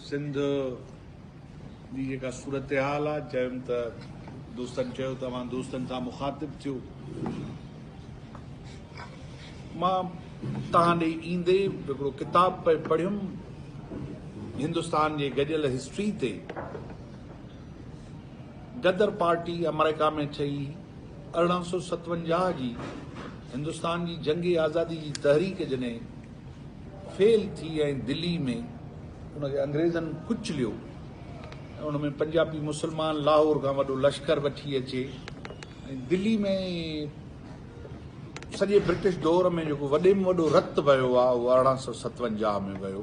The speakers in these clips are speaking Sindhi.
سنڌ جي جيڪا صورتحال آ، چيم ته دوستن چيو ته اوهان دوستن سان مخاطب ٿيو. مان توهان ڏي ايندي هڪڙو ڪتاب پئي پڙهيم هندستان جي گڏيل هسٽري تي. غدر پارٽي آمريڪا ۾ ٺهي 1857 جي هندستان جي جنگ آزادي جي تحريڪ جڏهن فيل ٿي ۽ دلي ۾ ان کي انگريزن ڪچليو ۽ ان ۾ پنجابي مسلمان لاهور کان وڏو لشڪر وٺي اچي ۽ دلي ۾ سڄي برٽش دور ۾ جيڪو وڏي ۾ وڏو رت وهيو آهي اهو 1857 ۾ وهيو.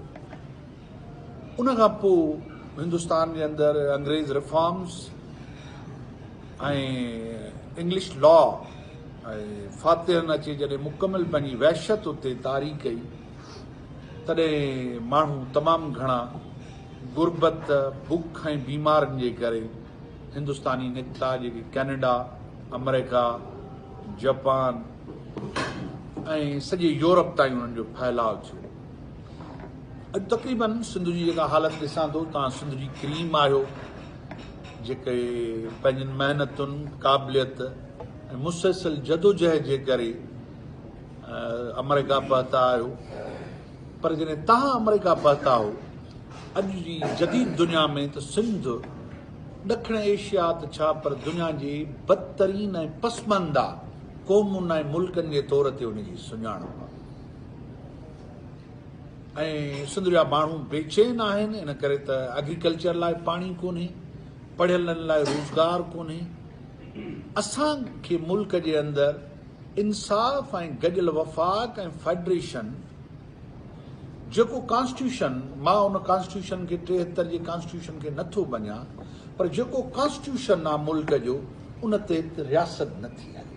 ان کان پوء هندستان جي اندر انگريز ريفارمز ۽ انگلش لا ۽ فاتحن اچي جڏهن مڪمل پنهنجي وحشت اتي طاري ڪئي تڏهن ماڻهو تمام گهڻا غربت، بک ۽ بيمارين جي ڪري هندستاني نڪتا جيڪي ڪينيڊا، آمريڪا، جاپان ۽ سڄي يورپ تائين انهن جو ڦهلاء ٿيو. اڄ تقريبن سنڌ جي جيڪا حالت ڏسان ٿو، توهان سنڌ جي ڪريم آهيو، جيڪي پنهنجين محنتن، قابليت ۽ مسلسل جدوجهد جي ڪري آمريڪا پهتا آهيو، پر جڏهن توهان آمريڪا پهتا هو، اڄ جي جديد دنيا ۾ ته سنڌ ڏکڻ ايشيا ته ڇا پر دنيا جي بدترين ۽ پسمانده قومن ۽ ملڪن جي طور تي ان جي سڃاڻپ آهي. ۽ سنڌ جا ماڻهو بيچين آهن ان ڪري ته ايگريڪلچر لاء پاڻي ڪونهي، پڙهيلن لاء روزگار ڪونهي. اسان کي ملڪ جي اندر انصاف ۽ گڏيل وفاق ۽ فيڊريشن جيڪو ڪانسٽيوشن، مان ان ڪانسٽيوشن کي 73 جي ڪانسٽيوشن کي نٿو مڃان پر جيڪو ڪانسٽيوشن آ ملڪ جو ان تحت رياست نٿي هلي.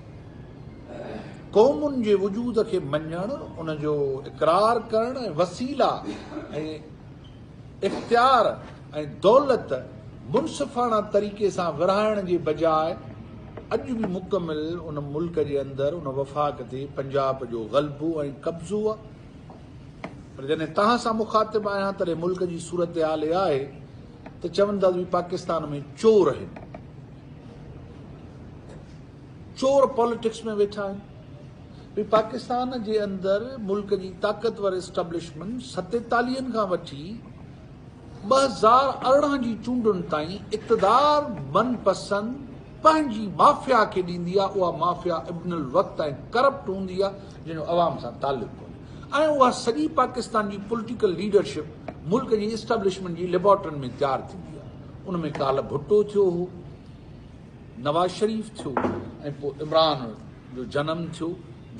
قومن جي وجود کي مڃڻ، ان جو اقرار ڪرڻ ۽ وسيلا ۽ اختيار ۽ دولت منصفاڻا طريقي سان ورهائڻ جي بجاء اڄ به مڪمل ان ملڪ جي اندر ان وفاق تي پنجاب جو غلبو ۽ قبضو آ. پر جڏهن توهان سان مخاطب آهيان تڏهن ملڪ جي صورتحال اها آهي ته چون ٿا ته پاڪستان ۾ چور آهن. چور پاليٽڪس ۾ ويٺا آهن. ڀئي پاڪستان جي اندر ملڪ جي طاقتور اسٽبلشمينٽ ستيتاليهن کان وٺي 2018 جي چونڊن تائين اقتدار من پسند پنهنجي مافيا کي ڏيندي آهي، اها مافيا ابن الوقت ۽ ڪرپٽ هوندي آهي جنهن جو عوام سان تعلق ڪونهي ۽ اها سڄي پاڪستان جي پوليٽيڪل ليڊرشپ ملڪ جي اسٽبلشمينٽ جي ليبارٽرين ۾ تيار ٿيندي آهي. ان ۾ ڪالهه ڀٽو ٿيو هو. نواز شريف ٿيو ۽ پوء عمران جو جنم ٿيو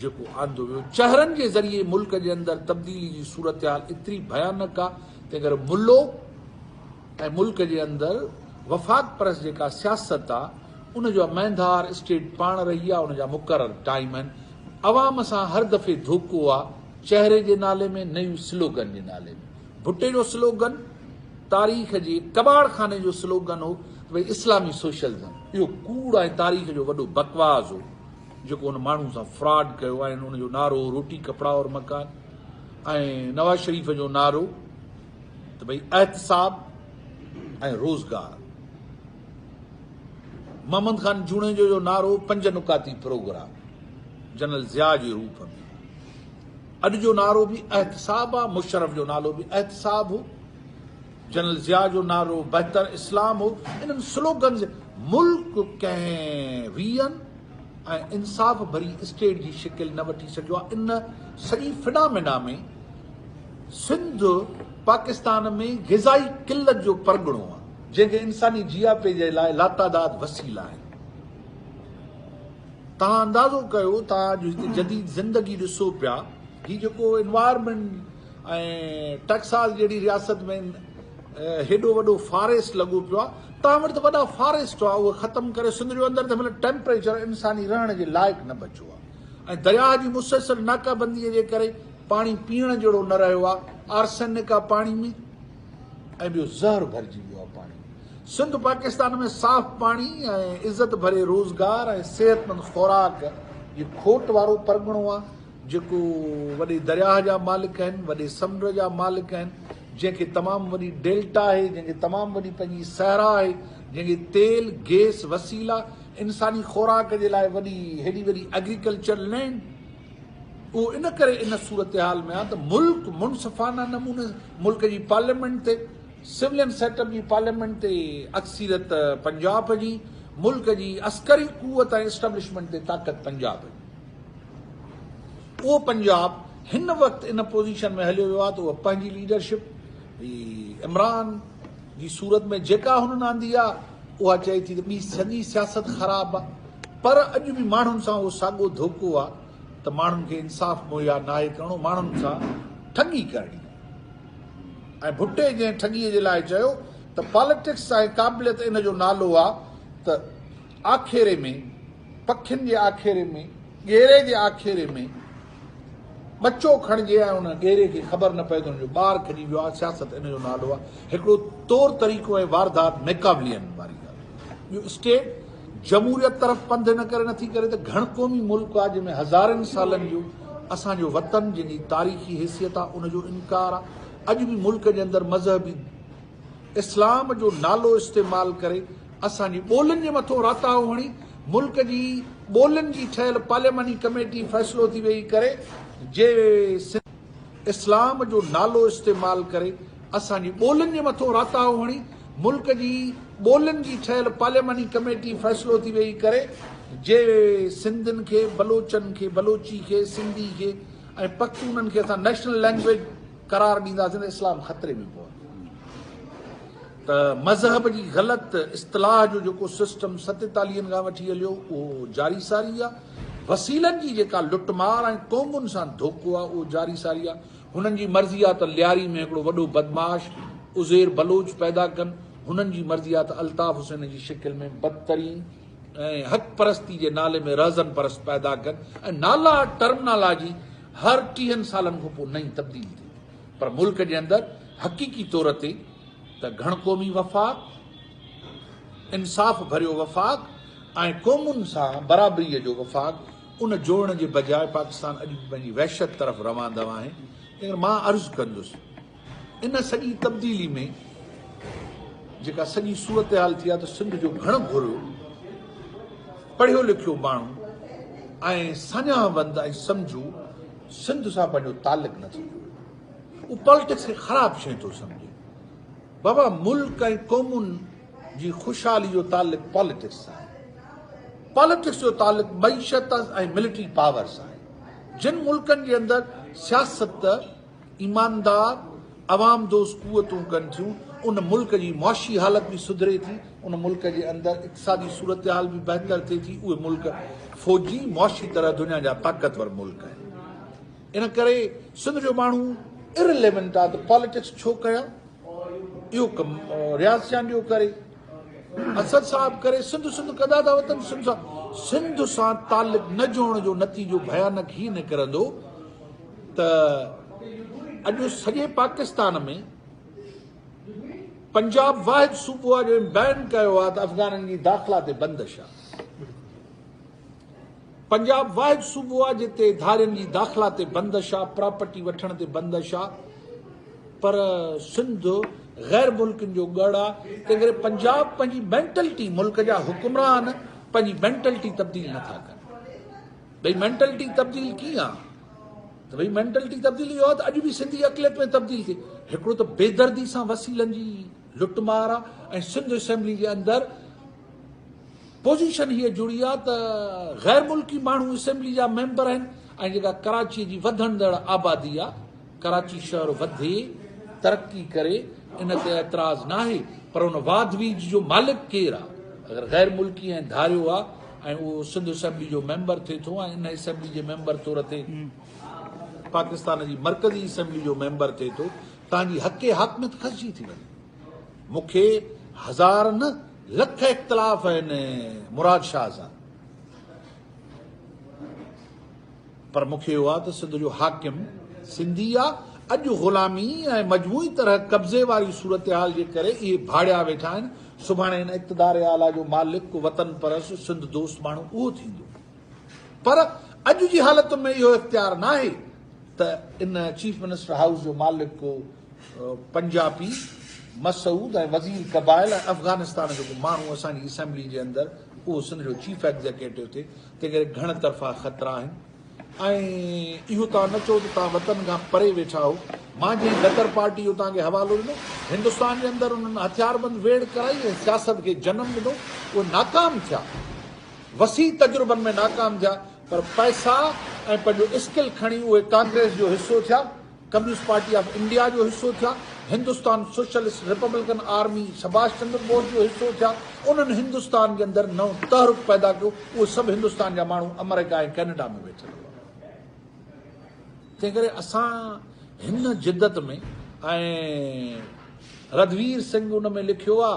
جيڪو آندو ويو. چهرن جي ذريعي ملڪ جي اندر تبديلي جي صورتحال ايتري ڀيانڪ آ تنهن ڪري ملو ۽ ملڪ جي اندر وفاق پرست جيڪا سياست آ ان جو مينڌار اسٽيٽ پاڻ رهي آ ان جا مقرر ٽائيم آهن. عوام سان هر دفعي ڌوڪو آ چهري جي نالي ۾ نيون سلوگن جي نالي ۾. ڀٽي جو سلوگن تاريخ جي ڪٻاڙ خاني جو سلوگن هو ته ڀئي اسلامي سوشلزم. اهو ڪوڙ ۽ تاريخ جو وڏو بڪواس هو جيڪو ان ماڻهو سان فراڊ ڪيو ۽ ان جو نعرو هو روٽي ڪپڙا اور مڪان ۽ نواز شريف جو نعرو ته ڀئي احتساب ۽ روزگار. محمد خان جوڻيجو جو نعرو پنج نڪاتي پروگرام جنرل ضياء جي روپ ۾. اڄ جو نعرو به احتساب آ، مشرف جو نالو به احتساب هو، جنرل ضياء جو نعرو بهتر اسلام هو، انهن سلوگنز ملڪ ڪنهن ويئن ۽ انصاف ڀري اسٽيٽ جي شڪل نه وٺي سگهيو آ، ان سڄي فنامينا ۾ سنڌ پاڪستان ۾ غذائي قلت جو پرڳڻو آ، جنهن کي انساني جياپي جي لاء لاتعداد وسيلا آهن. توهان اندازو ڪيو توهان اڄ هتي جديد زندگي ڏسو پيا هي جيڪو انوائرمينٽ ۽ ٽيڪساس جهڙي رياست ۾ هيڏو وڏو فاريسٽ لڳو پيو آهي توهان وٽ ته وڏا فاريسٽ هئا اهي ختم ڪري سنڌ جو اندر ته مطلب ٽيمپريچر انساني رهڻ جي لائق نه بچيو آهي ۽ درياهه جي مسلسل ناڪابندي جي ڪري پاڻي پيئڻ جهڙو نه رهيو آهي آرسينڪ آهي پاڻي ۾ ۽ ٻيو زهر ڀرجي ويو آهي پاڻي ۾. سنڌ پاڪستان ۾ صاف پاڻي ۽ عزت ڀري روزگار ۽ صحتمند خوراڪ جي کوٽ وارو پرڳڻو آهي، جيڪو وڏي درياهه جا مالڪ آهن، وڏي سمنڊ جا مالڪ آهن، جنهن کي تمام وڏي ڊيلٽا آهي، جنهن کي تمام وڏي پنهنجي صحرا آهي، جنهن کي تيل، گيس، وسيلا، انساني خوراڪ جي لاء وڏي هيڏي وڏي ايگريڪلچر لينڊ، اهو ان ڪري ان صورتحال ۾ آهي ته ملڪ منصفانه نموني ملڪ جي پارليامينٽ تي سولين سيٽ اپ جي پارليامينٽ تي اڪثريت پنجاب جي، ملڪ جي عسڪري قوت ۽ اسٽيبلشمينٽ تي طاقت پنجاب جي. اهو پنجاب هن وقت ان پوزيشن ۾ هليو ويو آهي ته اهو پنهنجي ليڊرشپ عمران جي صورت ۾ جيڪا هنن آندي آهي اها چئي ٿي ته ٻي سڄي سياست خراب آهي پر اڄ به ماڻهن سان اهو ساڳو ڌوڪو آهي ته ماڻهن کي انصاف مهيا ناهي ڪرڻو، ماڻهن سان ٺڳي ڪرڻي آهي ۽ ڀٽي جنهن ٺڳي جي لاء چيو ته پاليٽڪس ۽ قابليت ان جو نالو آهي ته آکيري ۾ پکين جي آکيري ۾ ڳيري جي آکيري ۾ ٻچو کڻجي ۽ ان ڳيري کي خبر نه پئي ته ان جو ٻار کڄي ويو آهي، سياست ان جو نالو آهي. هڪڙو طور طريقو ۽ واردات ميڪاولين واري ڳالهه. ٻيو اسٽيٽ جمهوريت طرف پنڌ ان ڪري نٿي ڪري ته گهڻ قومي ملڪ آهي جنهن ۾ هزارين سالن جو اسان جو وطن جنهن جي تاريخي حيثيت آهي ان جو انڪار آهي. اڄ به ملڪ جي اندر مذهبي اسلام جو نالو استعمال ڪري اسان جي ٻولين جي مٿو راتاهو هڻي ملڪ جي ٻولين جي ٺهيل پارلياماني ڪميٽي فيصلو ٿي ويهي ڪري جي اسلام جو نالو استعمال ڪري اسان جي ٻولين جي مٿو راتاهو هڻي ملڪ جي ٻولين جي ٺهيل پارلياماني ڪميٽي فيصلو ٿي ويهي ڪري جي سنڌين کي بلوچن کي بلوچي کي سنڌي کي ۽ پختونن کي اسان نيشنل لينگويج قرار ڏينداسين ته اسلام خطري ۾ پوندو ته مذهب جي غلط اصطلاح جو جيڪو سسٽم ستيتاليهن کان وٺي هليو اهو جاري ساري آهي، وسيلن جي جيڪا لٽ مار ۽ قومن سان ڌوڪو آهي اهو جاري ساري آهي، هنن جي مرضي آهي ته لياري ۾ هڪڙو وڏو بدمعاش عزير بلوچ پيدا ڪن، هنن جي مرضي آهي ته الطاف حسين جي شڪل ۾ بدترين ۽ حق پرستي جي نالي ۾ رهزن پرست پيدا ڪن ۽ نالا ٽرمنالاجي هر ٽيهن سالن کان پوء نئين تبديل ٿئي ٿي پر ملڪ جي اندر حقيقي طور تي ته گهڻ قومي وفاق، انصاف ڀريو وفاق ۽ قومن سان برابريء جو وفاق ان جوڙڻ جي بجاء پاڪستان اڄ به پنهنجي وحشت طرف روان دوان آهي. تنهن ڪري مان عرض ڪندس ان سڄي تبديلي ۾ جيڪا سڄي صورتحال ٿي آهي ته سنڌ جو گهڻ گهرو پڙهيو لکيو ماڻهو ۽ ساڃاهه وند ۽ سمجهو سنڌ سان پنهنجو تعلق نه ٿو جوڙي. هو پالٽڪس کي خراب شيء ٿو سمجهي. بابا ملڪ ۽ قومن جي خوشحالي جو تعلق پالٽڪس سان آهي. پالٽڪس جو تعلق معيشت ۽ ملٽري پاور سان آهي. جن ملڪن جي اندر سياست ايماندار عوام دوست قوتون ڪن ٿيون ان ملڪ جي معاشي حالت به سڌري ٿي، ان ملڪ جي اندر اقتصادي صورتحال به بهتر ٿئي ٿي، اهي ملڪ فوجي معاشي طرح دنيا جا طاقتور ملڪ آهن. ان ڪري سنڌ جو ماڻهو ارليونٽ آهي ته پاليٽڪس ڇو ڪيان، اهو ڪم رياض چانڊيو ڪري، اسد صاحب ڪري، سنڌ سنڌ ڪندا ٿا وتن، سنڌ سان سنڌ سان تعلق نه جوڙڻ جو نتيجو ڀيانڪ هي نڪرندو ته اڄ سڄي پاڪستان ۾ پنجاب واحد صوبو آهي جو بين ڪيو آهي ته افغانن جي داخلا تي بندش آهي. پنجاب واحد صوبو آهي جتي ڌارين جي داخلا تي بندش آهي، پراپرٽي وٺڻ تي بندش آهي پر سنڌ غير ملڪين جو ڳڙهه آهي تنهنڪري پنجاب پنهنجي مينٽلٽي ملڪ جا حڪمران پنهنجي مينٽلٽي تبديل نٿا ڪن. ڀئي مينٽلٽي تبديل ڪيئن آ ته ڀئي مينٽلٽي تبديل اهو آ ته اڄ به سنڌي اقليت ۾ تبديل ٿئي. هڪڙو ته بيدردي سان وسيلن جي لٽ مار آ ۽ سنڌ اسيمبلي جي اندر پوزيشن هيء جڙي آ ته غير ملڪي ماڻهو اسيمبلي جا ميمبر آهن ۽ جيڪا ڪراچي جي وڌندڙ آبادي آ ڪراچي شهر وڌي ترقي ڪري ان تي اعتراض ناهي پر ان واڌ ويجهه جو مالڪ ڪير آ؟ اگر غير ملڪي ۽ ڌاريو آ ۽ اهو سنڌ اسيمبلي جو ميمبر ٿئي ٿو ۽ ان اسيمبلي جي ميمبر طور تي پاڪستان جي مرڪزي اسيمبلي جو ميمبر ٿئي ٿو تان جي حق حاڪميت کسجي ٿي وڃي. مون کي هزار نه لک اختلاف آهن مراد شاهه سان. پر مون کي اهو آ ته سنڌ جو حاڪم سنڌي آ، اڄ غلامي ۽ مجموعي طرح قبضي واري صورتحال جي ڪري اهي ڀاڙيا ويٺا آهن، سڀاڻي هن اقتدار اعليٰ جو مالڪ ڪو وطن پرست سنڌ دوست ماڻهو اهو ٿيندو. پر اڄ جي حالتن ۾ اهو اختيار ناهي ته ان چيف منسٽر هائوس جو مالڪ ڪو پنجابي، مسعود ۽ وزير قبائل ۽ افغانستان جو ڪو ماڻهو اسان جي اسيمبلي جي اندر اهو سنڌ جو چيف ايگزيڪيٽو ٿئي، تنهن ڪري گهڻ طرفا خطرا آهن ۽ اهو توهان نه چئو ته توهان وطن کان پري ويٺا آهو. مان جنهن غدر پارٽي جو توهان کي حوالو ڏنو، هندستان جي اندر انهن هٿياربند ويڙهه ڪرائي ۽ سياست کي جنم ڏنو، اهي ناڪام ٿيا. وسيع تجربن ۾ ناڪام ٿيا پر پئسا ۽ پنهنجو اسڪل کڻي اهي ڪانگريس جو حصو ٿيا، ڪميونسٽ پارٽي آف انڊيا جو حصو ٿيا، Hindustan socialist republican army Subhash Chandra Bose جو حصو ٿيا، انهن هندستان جي اندر نئون تحرڪ پيدا ڪيو، اهي سڀ هندستان جا ماڻهو آمريڪا ۽ ڪئناڊا ۾ ويٺل هئا. تنهن ڪري اسان هن جدت ۾ ۽ رڌوير سنگهه ان ۾ لکيو آ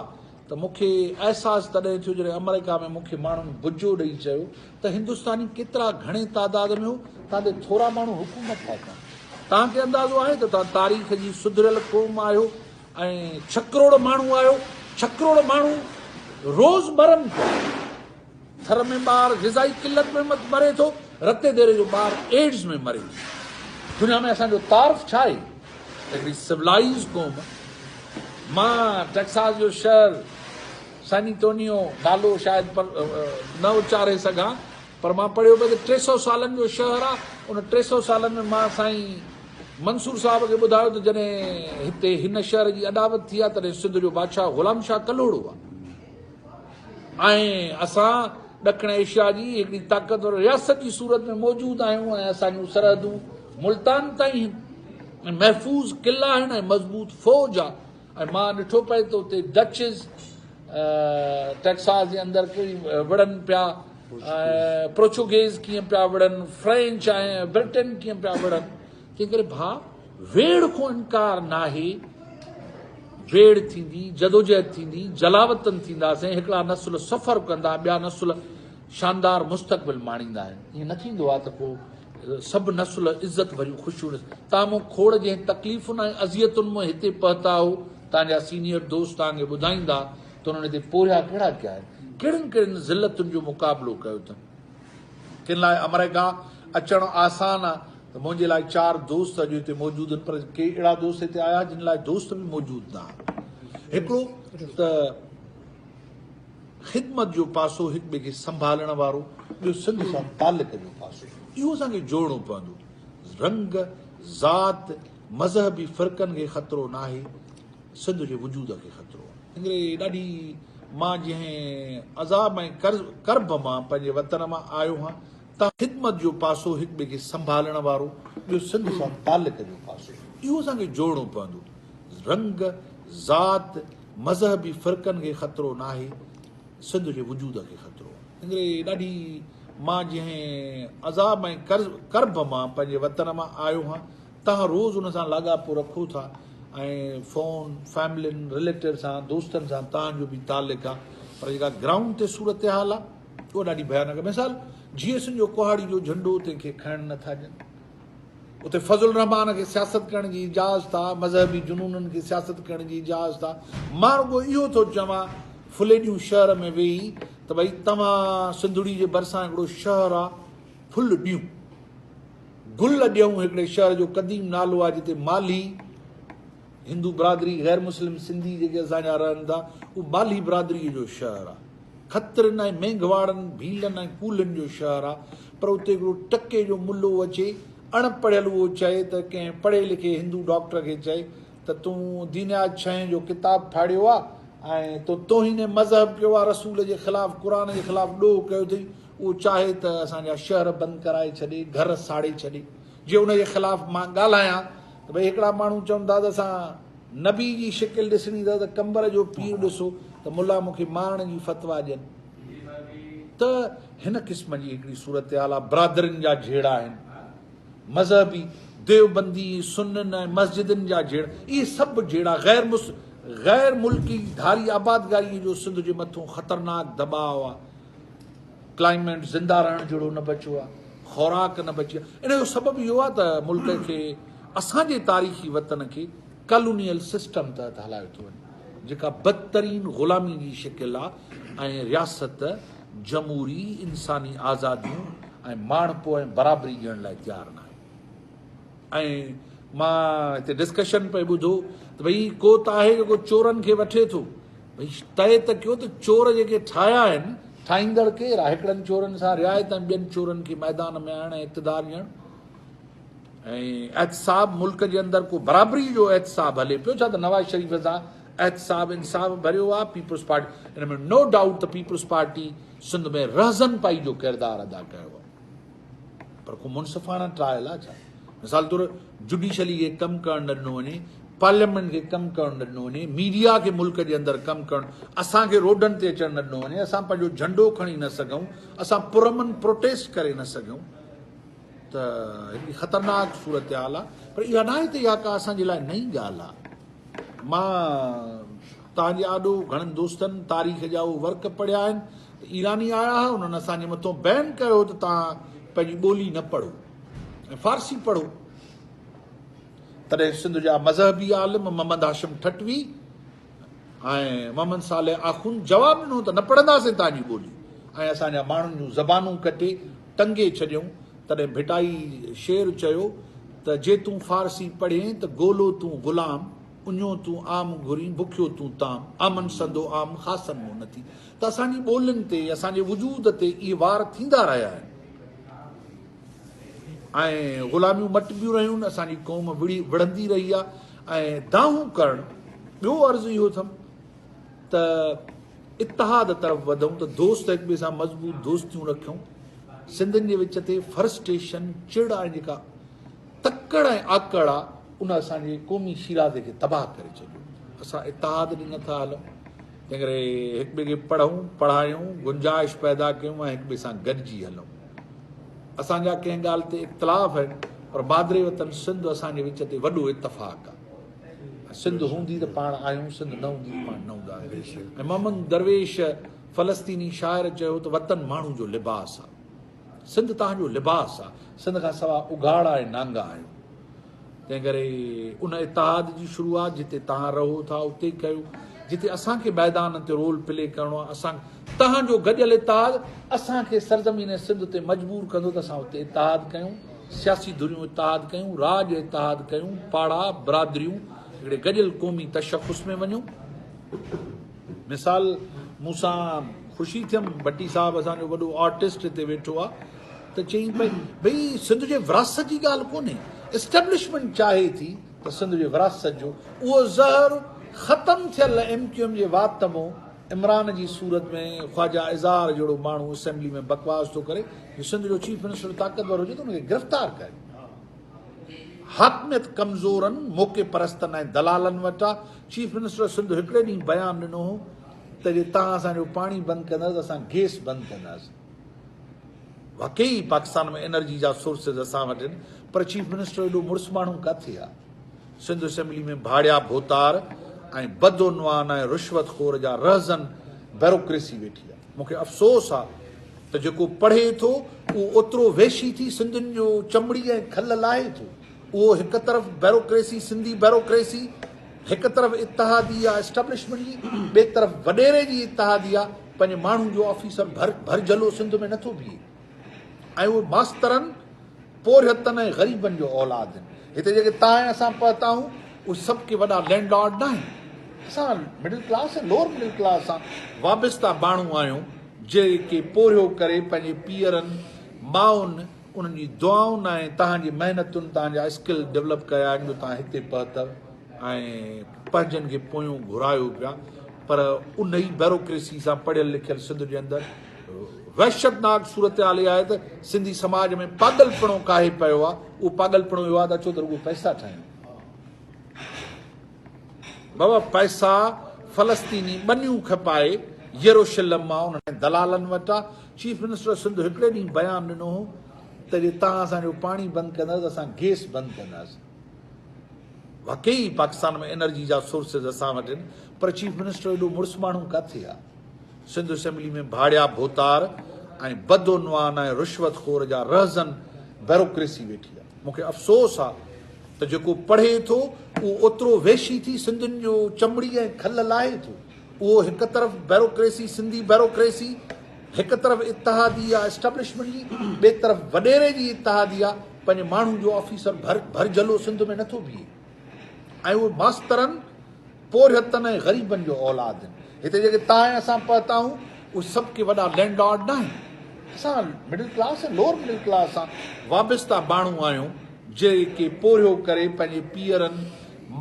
ته مون کي احساس تڏهن ٿيو جڏهن آمريڪا ۾ مون کي ماڻهن بجو ڏئي چيو ته هندستاني ڪيترا گهڻي تعداد ۾ هو تان تي ٿورا ماڻهو حڪومت ٿا ڪن. توهان کي اندازو آهي ته توهان تاريخ جي سڌريل قوم آهيو ۽ ڇهه ڪروڙ ماڻهو آهيو، ڇهه ڪروڙ ماڻهو روز مرن پيا. ٿر ۾ ٻار غذائي قلت ۾ مري ٿو، رتي ديري جو ٻار ايڊز ۾ مري ٿو. دنيا ۾ اسان جو تعارف ڇا آهي؟ هڪڙي سولائيز قوم. مان ٽيڪساس جو شهر سينيتونيو نالو شايد نه اچاري سگهان پر مان پڙهيو پئي ته 300 سالن جو شهر آ. ان 300 سالن ۾ مان سائين منصور صاحب کي ٻڌايو ته جڏهن هتي هن شهر جي اڏاوت ٿي آ تڏهن سنڌ جو بادشاهه غلام شاهه ڪلهوڙو آ. ۽ اسان ڏکڻ ايشيا جي هڪڙي طاقتور رياست جي صورت ۾ موجود آهيون ۽ اسان جون سرحدون ملتان تائين آهن ۽ محفوظ قلعا آهن ۽ مضبوط فوج آهي ۽ مان ڏٺو پئي ته اتي ڊچز ٽيڪساس جي اندر ڪهڙي وڙهن پيا پروچوگيز ڪيئن پيا وڙهن فرينچ ۽ برٽن ڪيئن پيا وڙهن تنهن ڪري ڀاء ويڙهه کان انڪار ناهي، ويڙهه ٿيندي، جدوجهد ٿيندي، جلاوطن ٿينداسين، هڪڙا نسل سفر ڪندا، ٻيا نسل شاندار مستقبل ماڻيندا آهن. ائين نه ٿيندو آهي ته ڪو سڀ نسل عزت ڀريون خوشيون ڏس. توهان مون کوڙ جنهن تڪليفن ۽ اذيتن مان هتي پهتا آهو، توهان جا سينيئر دوست توهان کي ٻڌائيندا ته انهن هتي پورهيا ڪهڙا ڪيا آهن، ڪهڙين ڪهڙين ذلتن جو مقابلو ڪيو اٿن. ڪن لاء آمريڪا اچڻ آسان آ ته منهنجي لاء چار دوست اڄ هتي موجود آهن پر ڪي اهڙا دوست هتي آيا جن لاء دوست به موجود نه آهن. هڪڙو ته خدمت جو پاسو هڪ ٻئي کي سنڀالڻ وارو، ٻيو سنڌ سان تعلق جو پاسو. اهو اسان کي جوڙڻو پوندو. رنگ، ذات، مذهبي فرقن کي خطرو ناهي، سنڌ جي وجود کي خطرو آهي. انڪري ڏاڍي مان جنهن عذاب ۽ ڪرب مان پنهنجي وطن مان آيو هان، تان خدمت جو پاسو هڪ ٻئي کي سنڀالڻ وارو، ٻيو سنڌ سان تعلق جو پاسو. اهو اسان کي جوڙڻو پوندو. رنگ، ذات، مذهبي فرقن کي خطرو ناهي، سنڌ جي وجود کي خطرو آهي. انڪري ڏاڍي مان جنهن عذاب ۽ ڪرب مان پنهنجي وطن مان آيو هان، توهان روز ان سان لاڳاپو رکو ٿا ۽ فون، فيملين، رليٽو سان، دوستن سان توهان جو به تعلق آ پر جيڪا گرائونڊ تي صورتحال آ اها ڏاڍي ڀيانڪ آ. مثال جي ايس جو ڪهاڙي جو جهنڊو تنهن کي کڻڻ نه ٿا ڏين. اتي فضل الرحمان کي سياست ڪرڻ جي اجازت آ، مذهبي جنونن کي سياست ڪرڻ جي اجازت آ. مان رڳو اهو ٿو چوان ڦليڏيون شهر ۾ ويهي ته ڀئي توهان سنڌڙي جي ڀرسان هڪڙو شهر آ ڦل ڏيون. گل ڏيئون هڪڙي شهر جو قديم نالو آهي جتي مالهي هندو برادري غير مسلم سنڌي جيڪي اسان جا رهن ٿا اهو مالهي برادري جو شهر آهي کترين ۽ مينگهواڙن ڀيلن ۽ ڪولهين جو شهر آهي پر اتي هڪڙو ٽڪي جو ملو اچي اڻ پڙهيل اهو چئي ته ڪنهن پڙهي لکي هندو ڊاڪٽر کي چئي ته تون دينيات ڇهين جو ڪتاب ڦاڙيو آهي ۽ تو توهين مذهب ڪيو آهي رسول جي خلاف قرآن جي خلاف ڏوهه ڪيو اٿئي اهو چاهي ته اسان جا شهر بند ڪرائي ڇڏي، گهر ساڙي ڇڏي. جي ان جي خلاف مان ڳالهايان ته ڀئي هڪڙا ماڻهو چون ٿا ته اسان نبي جي شڪل ڏسڻي اٿو ته قمبر جو پير ڏسو ته ملا مون کي مارڻ جي فتويٰ ڏين. ته هن قسم جي هڪڙي صورتحال آهي، برادرين جا جهيڙا آهن، مذهبي، ديوبندي، سنين ۽ مسجدن جا جهيڙا، اهي سڀ جهيڙا غير غير ملڪي ڌاري آبادگاري جو سنڌ جي مٿون خطرناڪ دٻاء آهي. ڪلائمينٽ زنده رهڻ جهڙو نه بچيو آهي، خوراڪ نه بچي آهي. ان جو سبب اهو آهي ته ملڪ کي اسان جي تاريخي وطن کي ڪالونيل سسٽم تحت هلايو ٿو وڃي، جيڪا بدترين غلامي جي شڪل آهي ۽ رياست جمهوري انساني آزاديون ۽ ماڻهپو ۽ برابري ڏيڻ لاء تيار ناهي. ۽ مان هتي ڊسڪشن پئي ٻڌو ته ڀئي ڪو ته آهي جيڪو چورن کي وٺي ٿو. ڀئي طئي ته ڪيو ته چور جيڪي ٺاهيا آهن، ٺاهيندڙ ڪير آهي؟ هڪڙن چورن سان رعايت ۽ ٻين چورن کي ميدان ۾ آڻڻ ۽ اقتدار ڏيڻ ۽ احتساب ملڪ جي اندر ڪو برابري جو احتساب هلي پيو ڇا ته نواز شريف سان احتساب انصاف ڀريو آهي پيپلز پارٽي ان ۾ نو ڊائوٽ ته پيپلز پارٽي سنڌ ۾ رهزن پائي جو ڪردار ادا ڪيو آهي پر ڪو منصفاڻا ٽرائل آ ڇا؟ مثال طور جڊيشلي کي ڪم ڪرڻ نه ڏنو وڃي، پارليامينٽ کي ڪم ڪرڻ نه ڏنو وڃي، ميڊيا کي ملڪ جي اندر ڪم ڪرڻ، اسان کي روڊن تي اچڻ نه ڏنو وڃي، اسان پنهنجو جهنڊو کڻي نه سگهون، اسان پرامن پروٽيسٽ ڪري نه سگهون ته هڪڙي خطرناڪ صورتحال آ پر اها ناهي ته اها ڪا اسان جي لاء نئين ڳالهه آ. مان توهان جي آڏو گهڻن دوستن تاريخ جا اهي ورق پڙهيا آهن ته ايراني آيا ها انهن اسان جي مٿو بين ڪيو ته توهان پنهنجي ٻولي نه پڙهو ۽ فارسي پڙهو. تڏهن سنڌ جا مذهبي عالم محمد هاشم ٺٽوي ۽ محمد صالح آخوند جواب ڏنو ته نه پڙهنداسين توهان جي ٻولي ۽ اسان جا ماڻهن جون زبانون ڪٽي ٽنگي ڇڏيائون. تڏهن ڀٽائي شعر چيو ته جي تون فارسي پڙهين ته گولو تون غلام، اڃو تون عام گهرين، بکيو تون طعام، آمن سندو عام، خاصن مون نه ٿي. ته اسان جي ٻولين تي، اسان جي وجود تي اهي وار ٿيندا رهيا آهن ۽ غلاميون مٽبيون رهيون، اسان جي قوم وڙهي وڙهندي رهي آهي ۽ دانهون ڪرڻ. ٻيو عرض اهو اٿم ته اتحاد طرف وڌون ته دوست هڪ ٻئي سان مضبوط دوستيون رکيون. سنڌين جي وچ تي فرسٽريشن، چڙ ۽ جيڪا تڪڙ ۽ آڪڙ آ ان اسان جي قومي شيرازي کي تباهه ڪري ڇڏيو. اسان اتحاد ڏي نٿا هلون، تنهن ڪري هڪ ٻئي کي پڙهون، پڙهايون، گنجائش پيدا ڪيون ۽ هڪ ٻئي سان گڏجي هلون. اسان جا ڪنهن ڳالهه تي اختلاف آهن پر مادري وطن سنڌ اسان جي وچ تي وڏو اتفاق آ. سنڌ هوندي ته پاڻ آهيون، سنڌ نه هوندي ته پاڻ نه هونداسين. ۽ محمد درويش فلسطيني شاعر چيو ته وطن ماڻهو جو لباس آ. سنڌ توهان جو لباس آ. سنڌ کان سوا اگهاڙا ۽ نانگا آهيون. تنهن ڪري ان اتحاد جي شروعات جتي توهان رهو ٿا اتي ڪيو. جتي اسان کي ميدان تي رول پلي ڪرڻو آ اسان توهان جو گڏيل اتحاد اسان کي سرزمين سنڌ تي مجبور ڪندو ته اسان اتي اتحاد ڪيون، سياسي ڌريون اتحاد ڪيون، راڄ اتحاد ڪيون، پاڙا، برادريون هڪڙي گڏيل قومي تشخص ۾ وڃون. مثال مون سان خوشي ٿيم ڀٽي صاحب اسان جو وڏو آرٽسٽ هتي ويٺو آ ته چئين پئي ڀئي سنڌ جي وراثت جي ڳالهه ڪونهي اسٽيبلشمينٽ چاهي ٿي ته سنڌ جي وراثت جو اهو زهر ختم ٿيل ايم ڪيو ايم جي وات مون عمران جي صورت ۾ خواجه اظهار جهڙو ماڻهو اسيمبلي ۾ بڪواس ٿو ڪري جو سنڌ جو چيف منسٽر طاقتور هجي ته ان کي گرفتار ڪري. حاڪميت ڪمزورن، موقعي پرستن ۽ دلالن وٽ آ. چيف منسٽر سنڌ هڪڙي ڏينهن بيان ڏنو هو ته جي توهان اسان جو پاڻي بند ڪندا ته اسان گيس بند ڪنداسين. واقعي پاڪستان ۾ انرجي جا سورسز اسان وٽ آهن پر چيف منسٽر ايڏو مڙس ماڻهو ڪاٿي آ. سنڌ اسيمبلي ۾ ڀاڙيا ڀوتار ۽ بدعنوان ۽ رشوت خور جا رهزن بيروڪريسي ويٺي آ. مون کي افسوس آ ته جيڪو پڙهي ٿو اهو اوترو وحشي ٿي سنڌين جو چمڙي ۽ کل لاهي ٿو. اهو هڪ طرف بيروڪريسي سنڌي بيروڪريسي هڪ طرف اتحادي آ اسٽيبلشمينٽ جي ٻئي طرف وڏيري جي اتحادي آ. پنهنجي ماڻهن جو آفيسر ڀر ڀرجهلو سنڌ ۾ نٿو بيهي ۽ اهي ماسترن پورهيتن ۽ غريبن جو اولاد آهن. هتي جيڪي توهان ۽ اسان پهتا آهيون، اهي سڀ ڪي وڏا لينڊ لارڊ ناهن. اسان middle class ۽ lower middle class سان وابسته ماڻهو آهيون، جيڪي پورهيو ڪري پنهنجي پيئرن، مائن، انهن جي دعائن ۽ توهان جي محنتن توهان جا اسڪل ڊولپ ڪيا آهن جو توهان هتي پهتؤ ۽ پنهنجن کي پويون گهرايو پيا. پر انهي بيروڪريسي سان پڙهيل لکيل سنڌ جي اندر وحشتناڪ صورتحال اها آهي ته سنڌي سماج ۾ پاڳلپڻو ڪاهي پيو آهي، اهو پاڳلپڻو اهو آهي ته اچو ته رڳو پئسا ٺاهيون. بابا پئسا فلسطيني ٻنيون کپائي يروشلم مان انهن دلالن وٽ آ. چيف منسٽر سنڌ هڪڙي ڏينهن بيان ڏنو هو ته جي توهان اسان جو پاڻي بند ڪندا ته اسان گيس بند ڪنداسين. واقعي پاڪستان ۾ انرجي جا سورسز اسان وٽ آهن پر چيف منسٽر ايڏو مڙس ماڻهو ڪاٿي آ. سنڌ اسيمبلي ۾ ڀاڙيا ڀوتار ۽ بدعنوان ۽ رشوت خور جا رهزن بيروڪريسي ويٺي آ. مون کي افسوس آ ته جيڪو پڙهي ٿو اهو اوترو وحشي ٿي سنڌين جو چمڙي ۽ کل لاهي ٿو. اهو هڪ طرف بيروڪريسي سنڌي بيروڪريسي هڪ طرف اتحادي آ اسٽيبلشمينٽ جي ٻئي طرف وڏيري جي اتحادي آ. پنهنجي ماڻهن جو آفيسر ڀر ڀرجهلو سنڌ ۾ نٿو بيهي ۽ اهي ماسترن، پورهيتن ۽ غريبن جو اولاد آهن. هتي جيڪي تان ۽ اسان پهتا آهيون اهي سڀ ڪي وڏا لينڊ لارڊ ناهن. اسان middle class ۽ lower middle class سان وابسته ماڻهو آهيون جيڪي پورهيو ڪري پنهنجي پيئرن،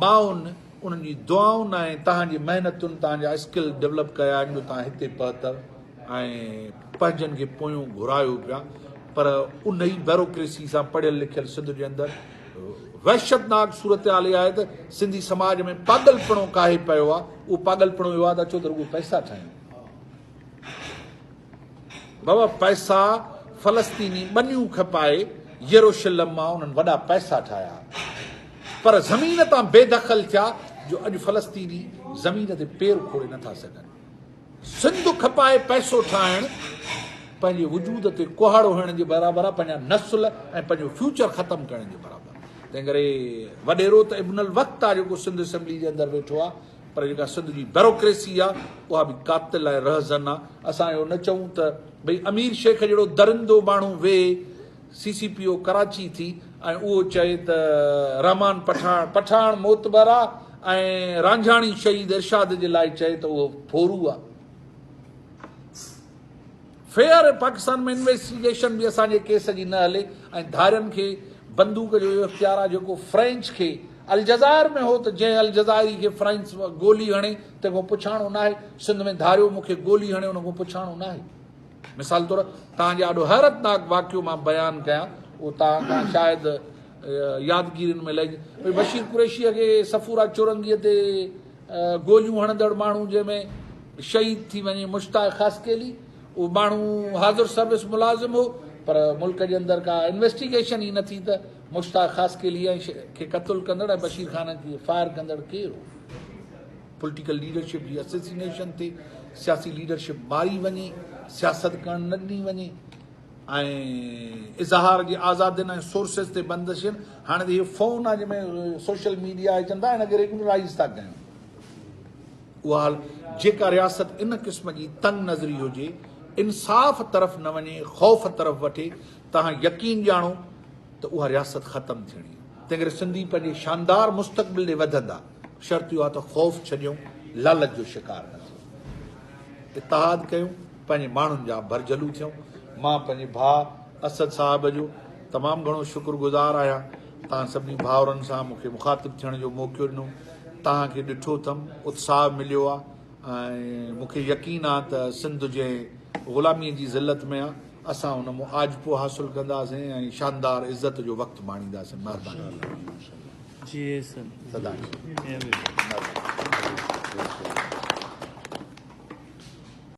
مائن، انهن جي دعائن ۽ توهان جي محنتن توهان جا اسڪل ڊولپ ڪيا آهن جو توهان هتي پهتؤ ۽ پنهنجن کي پويون گهرايو پيا پر انهي بيروڪريسي سان پڙهيل لکيل سنڌ جي اندر وحشتناڪ صورتحال اها آهي ته سنڌي سماج ۾ پاڳلپڻو ڪاهي پيو آهي اهو پاڳلپڻو اهو آهي ته اچو ته رڳو پئسا ٺاهيون. بابا پئسا فلسطيني ٻنيون کپائي يروشلم مان انهن وڏا پئسا ٺاهيا پر زمين تان بي دخل ٿيا جو اڄ فلسطيني زمين تي پير کوڙي نٿا سگهن. سنڌ کپائي پئسو ٺاهڻ پنهنجي وجود تي ڪهاڙو هڻڻ جي برابر آهي، پنهنجا نسل ۽ پنهنجو فيوچر ختم ڪرڻ جي برابر. تنهن ڪري وڏيرو ته ابن الوقت آهي جيڪو سنڌ اسيمبلي جي اندر ويٺو آهي پر جيڪا سنڌ جي بيروڪريسي آهي اها به قاتل ۽ رهزن آهي. اسان اهو نه چئون ته ڀئي امير شيخ جهڙو درندو ماڻهو ويهي سي سي پي او ڪراچي ٿي ۽ اهو چئي ته رحمان پٺاڻ پٺاڻ معتبر آ ۽ رانجهاڻي شهيد ارشاد جي لاء چئي ته اهو ڦورو آ. فيئر پاڪستان ۾ انويسٽيگيشن به اسان جي ڪيس جي نه هلي ۽ ڌارين کي بندوق جو اهو اختيار آ جيڪو فرينچ کي الجزائر ۾ هو ته جنهن الجزائري کي فرينچ گولي هڻي تنهن کان پڇاڻو ناهي سنڌ ۾ ڌاريو مون کي گولي هڻي ان کان پڇاڻو ناهي. مثال طور توهان جي آڏو حيرتناڪ واقعو مان بيان ڪيان اهو توهان کان شايد يادگيرين ۾ لهجي ڀئي بشير قريشيء کي صفورا چورنگيء تي گوليون هڻندڙ ماڻهو جنهن ۾ شهيد ٿي وڃي مشتاق خاصخيلي اهو ماڻهو حاضر سروس ملازم هو پر ملڪ جي اندر ڪا انويسٽيگيشن ئي نه ٿي ته مشتاق خاصخيلي کي قتل ڪندڙ ۽ بشير خان کي فائر ڪندڙ ڪير هو. پوليٽيڪل ليڊرشپ جي اسيسينيشن تي سياسي ليڊرشپ ماري وڃي، سياست ڪرڻ نه ڏني وڃي ۽ اظهار جي آزادين ۽ سورسز تي بندشن، هاڻي ته هي فون آهي جنهن ۾ سوشل ميڊيا آهي چون ٿا هن کي ريگولرائيز ٿا ڪيون. اها جيڪا رياست ان قسم جي تنگ نظري هجي، انصاف طرف نه وڃي، خوف طرف وٺي، توهان يقين ڄاڻو ته اها رياست ختم ٿيڻي آهي. تنهنڪري سنڌي پنهنجي شاندار مستقبل ڏي وڌندا. شرط اهو آهي ته خوف ڇڏيون، لالچ جو شڪار نه ٿيون. اتحاد ڪيون، پنهنجي ماڻهن جا ڀرجهلو ٿيون. مان پنهنجي ڀاء اسد صاحب جو تمام گهڻو شڪر گذار آهيان. توهان سڀني ڀائرن سان مون کي مخاطب ٿيڻ جو موقعو ڏنو. توهان کي ڏٺو اٿم، اتساهه مليو آهي ۽ مون کي يقين آهي ته سنڌ جنهن غلاميء جي ذلت ۾ آهي، اسان ان مان آجپو حاصل ڪنداسين ۽ شاندار عزت جو وقت ماڻينداسين. مهرباني. جي سر. سدا. مهرباني.